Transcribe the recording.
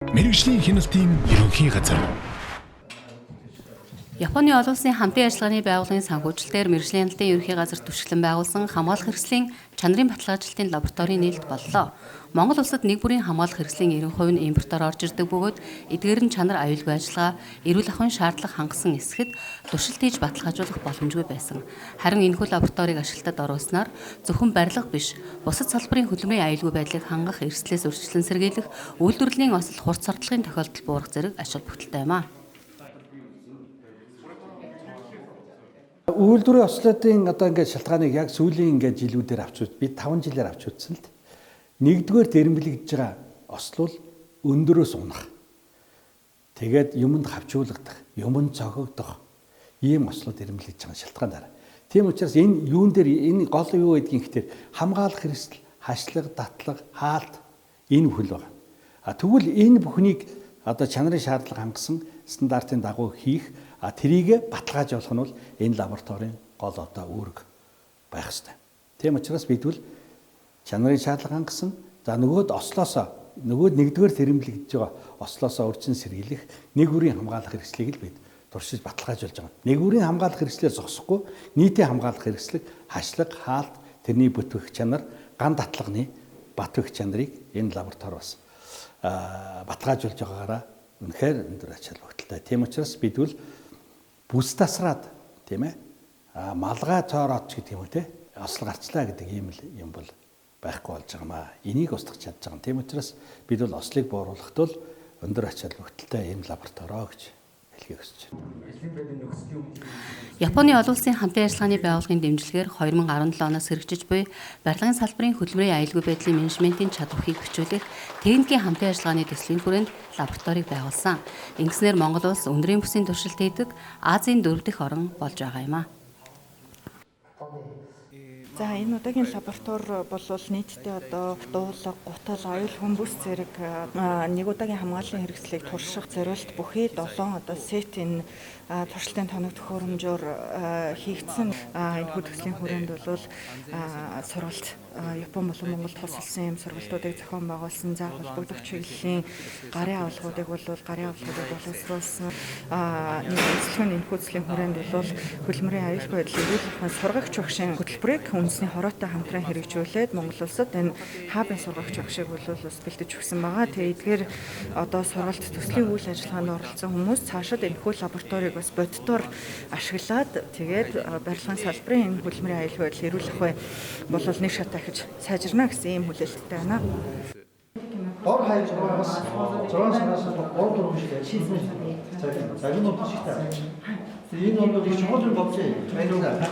Мэргэжлийн хяналтын ерөнхий газар. Японы олон улсын хамтын ажиллагааны байгууллагын санхүүжилтээр мэргэжлийн хяналтын ерөнхий газар түшиглэн байгуулсан хамгаалах хэрэгслийн чанарын баталгаачлалтын лабораторийн нээлт боллоо. Монгол улсад нэг бүрийн хамгаалах хэрэгслийн 90% нь импортоор орж ирдэг бөгөөд эдгээр нь чанар, аюулгүй ажиллагаа, эрүүл ахуйн шаардлага хангасан эсэхэд туршилт хийж баталгаажуулах боломжгүй байсан. Харин энэхүү лабораторийг ашиглалтад оруулснаар зөвхөн барилга биш, бусад салбарын хөдөлмөрийн аюулгүй байдлыг хангах, эрсдлээс урьдчилан сэргийлэх, үйлдвэрлэлийн осол, хурц сордлогын тохиолдол буурах зэрэг ач холбогдолтой юм а. Үйлдвэрийн ослоодын одоо ингээд шалтгааныг яг сүүлийн ингээд жилүүдээр авч үз би 5 жилээр авч үзсэн л д. Нэгдүгээр дэрэмблэгдэж байгаа ослол өндөрөөс унах. Тэгээд юмд хавчуулагдах, юмд цохигдох ийм ослоо дэрэмблэгдэж байгаа шалтгаан дараа. Тийм учраас энэ юун дээр энэ гол юу гэдгийг ихтер хамгаалах хэрэгсэл, хашлага, датлага, хаалт энэ бүхэл байгаа. А тэгвэл энэ бүхнийг одоо чанарын шаардлага хангасан стандартын дагуу хийх, а тэрийг баталгаажуулах нь бол энэ лабораторийн гол одоо үүрэг байх ёстой. Тийм учраас бид бол чанарын шаардлага хангасан, за нөгөөд ослоосоо нөгөөд нэгдүгээр тэрэмблэгдэж байгаа ослоосоо урьдчилан сэргийлэх нэг бүрийн хамгаалах хэрэгслийг л бид туршиж баталгаажуулж байгаа. Нэг бүрийн хамгаалах хэрэгслээ зогсохгүй нийтийн хамгаалах хэрэгслэг, хашлага, хаалт, тэрний бүтгэх чанар, ган татлагны бат бэх чанарыг энэ лаборатори бас баталгаажуулж байгаагаараа үнэхээр өндөр ач холбогдолтой. Тийм учраас бид бол бүс тасраад тийм малгай цоороод ч гэдэг юм уу те осол гарчлаа гэдэг ийм л юм бол байхгүй болж байгаа маа. Энийг устгах чадж байгаа. Тийм учраас бид бол ослыг бууруулахад бол өндөр ач холбогдолтой ийм лабораторио гэж хэлхийг хүсэж байна. Японы олон улсын хамтын ажиллагааны байгууллагын дэмжлэгээр 2017 оноос хэрэгжиж буй барилгын салбарын хөдөлмөрийн аюулгүй байдлын менежментийн чадварыг хүчүүлэх техникийн хамтын ажиллагааны төслийн хүрээнд лабораторийг байгуулсан. Ингэснээр Монгол улс өндрийн бүсийн туршилт хийдэг Азийн 4 дахь орн болж байгаа юм а. За энэ удаагийн лаборатори бол нийтдээ одоо дуулга, гутал, аюул хүмүүс зэрэг нэг удаагийн хамгааллын хэрэгслийг турших зориулт бүхий 7 одоо сет энэ туршилтын тоног төхөөрөмжөөр хийгдсэн. Энэхүү төслийн хүрээнд бол сургалт Япон болон Монгол тусалсан юм сургалтуудыг зохион байгуулсан. За холбогдох чиглэлийн гарын авлагуудыг бол гарын авлагуудыг боловсруулсан. Нэг онцлог нь энэхүү төслийн хүрээнд бол хөдөлмөрийн аюулгүй байдлыг эрүүл ахуйн сургагч багшийн хөтөлбөрийг үндэсний хороотой хамтран хэрэгжүүлээд Монгол улсад энэ хабын сургагч багшийг бол бас бэлдэж өгсөн байгаа. Тэгээ эдгээр одоо сургалт төслийн үйл ажиллагаанд оролцсон хүмүүс цаашид энэхүү лабораторийг бас боддоор ашиглаад тэгээд барилгын салбарын энэ хөдөлмөрийн аюулгүй байдал эрүүл ахуй бол нэг шат дахиж сайжирна гэсэн ийм хүлээлттэй байна. Дор хаяж 6-аас 6 сараас 3 4 жил ажилласан. Загин нь шиг та. Энэ бол их чухал юм болжээ. Баярлалаа.